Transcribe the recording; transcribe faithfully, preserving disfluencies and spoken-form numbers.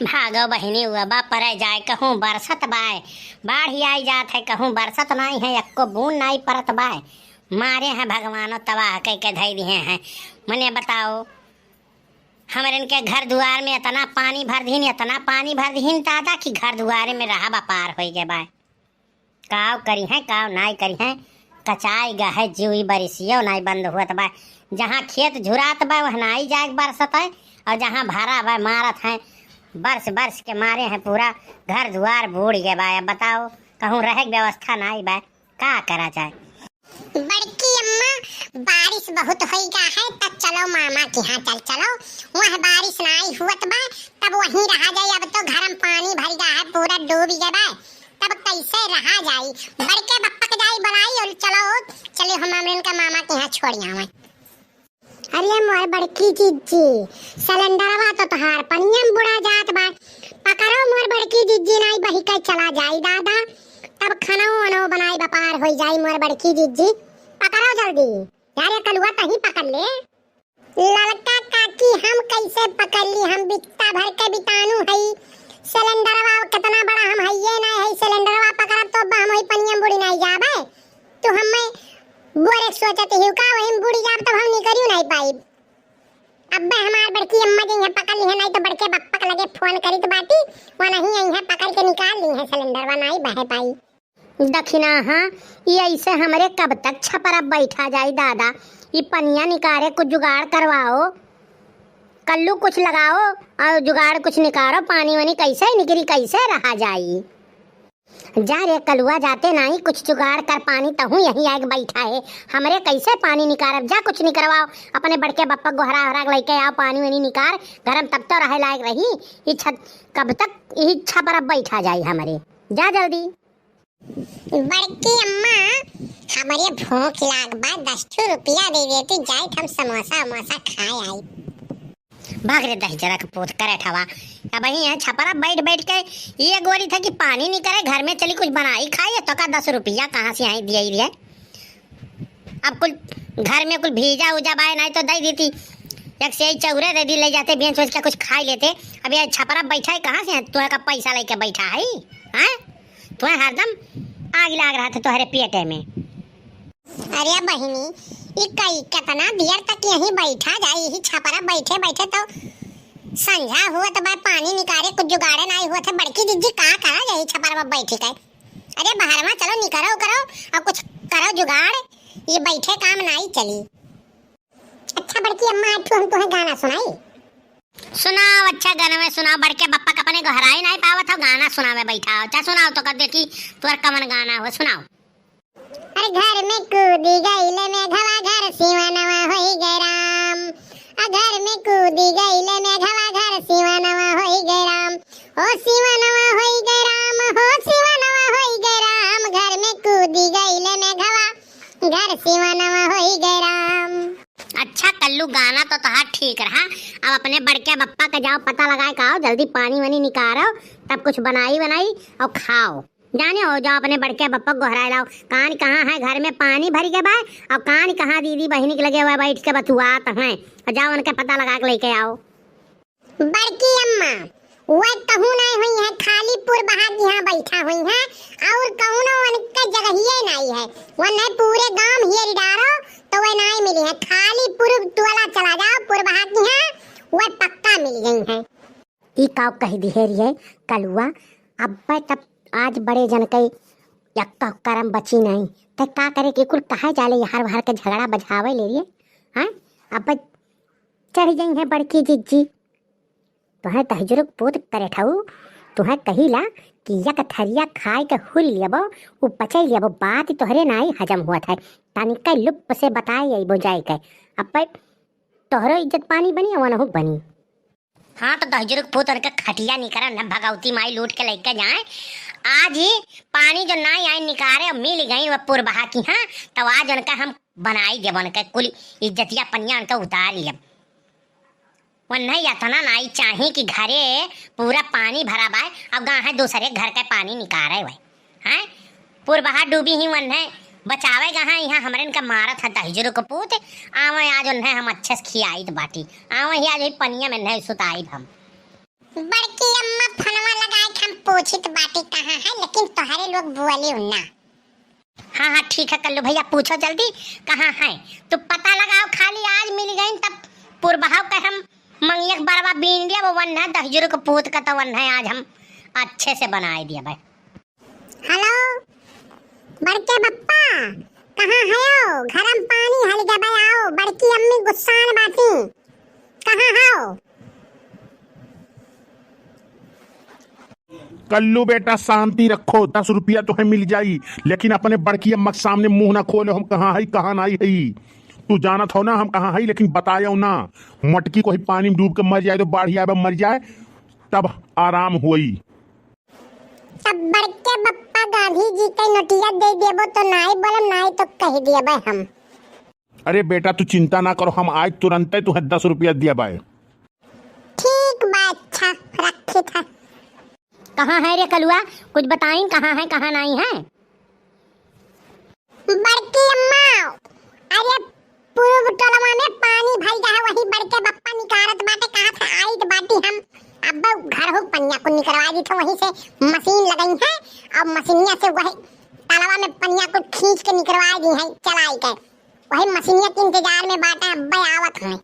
भागो बहिनी, उबा परै जाए, कहूँ बरसत बाय, बाढ़ि आई जात है, कहूँ बरसत नाई है, एक्को बून नाई परत बाय। मारे हैं भगवानो तबाह कइ के धइ दिहे हैं। मने बताओ, हमरन के घर दुआर में एतना पानी भर दिहिन, एतना पानी भर दिहिन दादा कि घर दुआरे में रहा बपार होइ गए बाय। काव करिहैं, काव नाई करिहैं, कचाई गा है जिउ, ई बरिसियो नाई बंद हुअत बा। जहाँ खेत झुरात बा, वह नाई जाए बरसत है, और जहाँ भरा बा, मारत हैं, बरस बरस के मारे हैं, पूरा घर दुआर बूड़ गए बा। अब बताओ, कहूँ रहे के व्यवस्था नाई बा, का करा जाए? बड़की अम्मा, बारिश बहुत होई गा है, तब चलो मामा के यहाँ चल चलो, वह बारिश नाई हुअत बा, तब वहीं रहा जाए। अब तो घर में पानी भर गा है, पूरा डूब गए बा, तब कैसे रहा जाई? बड़के बप्पा के जाई बुलाई और चलो, चले हम हमरन का मामा के यहाँ छोड़ आवे। अरे मोर बड़की जिज्जी, सिलेंडरवा तो तोहार पनिया में बुड़ा जात बा। पकड़ो मोर बड़की जिज्जी, नाई बही के चला जाई दादा, तब खाना वाना बनाई बपार होई जाई मोर बड़की जिज्जी। पकड़ो जल्दी। यार ये कलुआ तही पकड़ ले। ललका काकी, हम कैसे पकड़ ली? हम बित्ता भर के बितानू हई। सिलेंडरवा कितना बड़ा हम हइये ना हई, सिलेंडरवा पकड़ब तो अब हम वही पनिया में बुड़ी नाई जाबे। तू हमें बोरे सोचत हिउ का, वही में बुड़ी जाब तब हम निकरियो नाई पाइब। अब्बे हमार बड़की अम्मा जी यहाँ पकड़ ली है, नाई तो बड़के बप्पा के लगे फोन करित बाटी, वो नहीं आई है, पकड़ के निकाल ली है सिलेंडरवा, नाई बहे पाई। दखिना, हाँ, ई ऐसे हमरे कब तक छपरा बैठा जाई दादा? ई पनिया निकारे कुछ जुगाड़ करवाओ, कल्लू कुछ लगाओ और जुगाड़ कुछ निकारो, पानी वानी कैसे निकरी, कैसे रहा जाई? जा रे कलुआ, जाते नाई कुछ जुगाड़ कर पानी, तहूँ यहीं आके बैठा है, हमरे कैसे पानी निकारब? जा कुछ निकरवाओ, अपने बड़के बप्पा गोहरा हरा के लइके आओ, पानी वानी निकार, घर में तब तो रहे लायक रही। ई छत कब तक यही छपरा बैठा जाई हमरे? जा जल्दी। बड़की अम्मा, हमरे भूख लाग बा, दस ठो रुपया दे देती, जाइत हम समोसा उमोसा खाए आई। भाग रे दहिजरा के पूत करे ठवा, अबहीं यहाँ छपरा बैठ बैठ के ये गोरी था कि पानी निकरे, घर में चली कुछ बनाई खाई, तो का दस रुपया कहाँ से आई दिए रे? अब कुल घर में कुल भीजा उजा बाय, नाई तो दइ देती, एक से चौरे दइ दी, लइ जाते बेच उच के कुछ खाई लेते। अब ये छपरा बैठा है कहाँ से, तोहे का पैसा लइके बैठा है, हैं? तोहे हरदम आग लाग रहा था तोहरे पेटे में। अरे बहिनी, ई कई केतना देर तक यहीं बैठा जाई, यही छपरा बैठे बैठे तो संझा हुआ तो बा, पानी निकारे कुछ जुगाड़े नाई हुआ थे। बड़की जिज्जी का करा जाई छपरा में बैठी के? अरे बाहर में चलो निकरो करो और कुछ करो जुगाड़, ये बैठे काम नाई चली। अच्छा बड़की अम्मा, आज हम तुम्हें गाना सुनाई। सुनाओ, अच्छा गाना में सुनाओ, बड़के बप्पा का अपने गोहराई नाई पावत हो, गाना सुनावे बैठा हो। अच्छा सुनाओ तो कर देखी तोर कमन गाना हो, सुनाओ। अरे घर में कूदी गईले मेघवा, घर सिवनवा होई गए राम। आ घर में कूदी गईले मेघवा, घर सिवनवा होई गए राम। ओ सिवनवा होई गए राम, हो सिवनवा होई गए राम, घर में कूदी गईले मेघवा, घर सिवनवा होई गए राम। अच्छा कल्लू, गाना तो तोहार ठीक रहा। अब अपने बड़के बप्पा के जाओ पता लगाए का आओ, जल्दी पानी वानी निकारो, तब कुछ बनाई बनाई और खाओ। जाने हो, जाओ अपने बड़के बप्पा को गोहराए लाओ, कान कहाँ है घर में पानी भर गया बा, और कान कहाँ दीदी बहिनी के लगे हुआ बैठ के बतुआत हैं, और जाओ उनके पता लगा के लेके आओ। बड़की अम्मा, वह कहूँ नहीं हुई है, खाली पुरबहा के यहाँ बैठा हुई है, और कौनो उनके जगहिए नहीं है। वह नहीं पूरे गांव हेर डारो तो वह नहीं मिली है, खाली पुरब टोला चला जाओ पुरबहा के यहाँ, वह पक्का मिल गई है। ई काव कह दिहे रिये कलुआ, अब्बे तब आज बड़े जन के यक्का करम बची नहीं, ते का करे के कुल कहे जाले, यार वार के झगड़ा बझावे ले रिये, हैं? अब्बे चढ़ गई है बड़की जिज्जी। तुहें तहजुरुक पूत करे ठऊ, तुहें कहिला कि यक थरिया खाए के हुल लेबो, उ पचई लेबो, बात तोहरे नाई हजम हुआ था, तनिके लुप से बताए अइबो जाए के, अब्बे तोहरो इज्जत पानी बनी, अवनहु बनी। हाँ, तो दहिजरू के पूत उनके खटिया निकरन है, भगवती माई लूट के लेके जाए। आज ही पानी जो नाई आई निकारे और मिल गई वह पुरबहा की, हाँ, तो आज उनका हम बनाई देब, उनके कुल इज्जतिया पनिया उनके उतार लेब। वन्हे यतना नाई चाही कि घरे पूरा पानी भरा बाय, अब गाहे दूसरे घर के पानी निकारे हुए। हैं? पुरबहा डूबी ही वन्हे बचावे गहा, यहाँ हमरे इनका मारत है दहिजरू के पूत। आवे आज उन्हे हम अच्छे से खियाइत बाटी। आवे ही आज वही पनिया में उन्हे सुताइब हम। बड़की अम्मा फोनवा लगाए के हम पूछित बाटी कहाँ है, लेकिन तोहरे लोग बोलिउ ना। हाँ, हाँ, ठीक है कल्लू भैया, पूछो जल्दी, कहाँ है? तू पता लगाओ, खाली आज मिल गई तब पुरबहाव के हम मंगिया के बरवा बीन दिया, वो वन है दहिजरू के पूत का, तो वन है आज हम अच्छे से बनाए दिया भाई। हेलो, बड़के बप्पा, कहाँ हयो? घरम पानी हल गबे, आओ, बड़की अम्मी गुस्सान बाटी, कहाँ हयो? कल्लू बेटा, शांति रखो, दस रुपया तोहे मिल जाई, लेकिन अपने बड़की अम्मा के सामने मुंह ना खोलो, हम कहाँ हई, कहाँ नाई हई। तू जानत हो ना हम कहाँ हई, लेकिन बतायो ना। मटकी कोई पानी में डूब के मर जाए तो बाढ़ आवे, मर जाए, तब आराम होई। तब बड़के बप्पा गांधी जी के नोटिया दे देबो तो नाई बोलम, नाई तो कह देबे हम। अरे बेटा, तू चिंता ना करो, हम आज तुरंते तुहे दस रुपया दिया बाय। ठीक बा, अच्छा, रखित है। कहाँ है रे कलुआ? कुछ बताइन, कहाँ है, कहाँ नाई है? बड़की अम्मा, अरे पूर्व टोलवा में पानी भर गया है, वही बड़के बप्पा निकारत बाटे, कहत है आइत बाटी हम, अब घर हो पनिया को निकरवा दी थे, वहीं से मशीन लगाई है और मशीनिया से वही तलवा में पनिया को खींच के निकरवा दी है, चलाई के वही मशीनिया के इंतजार में बाटे, अब आवत हैं।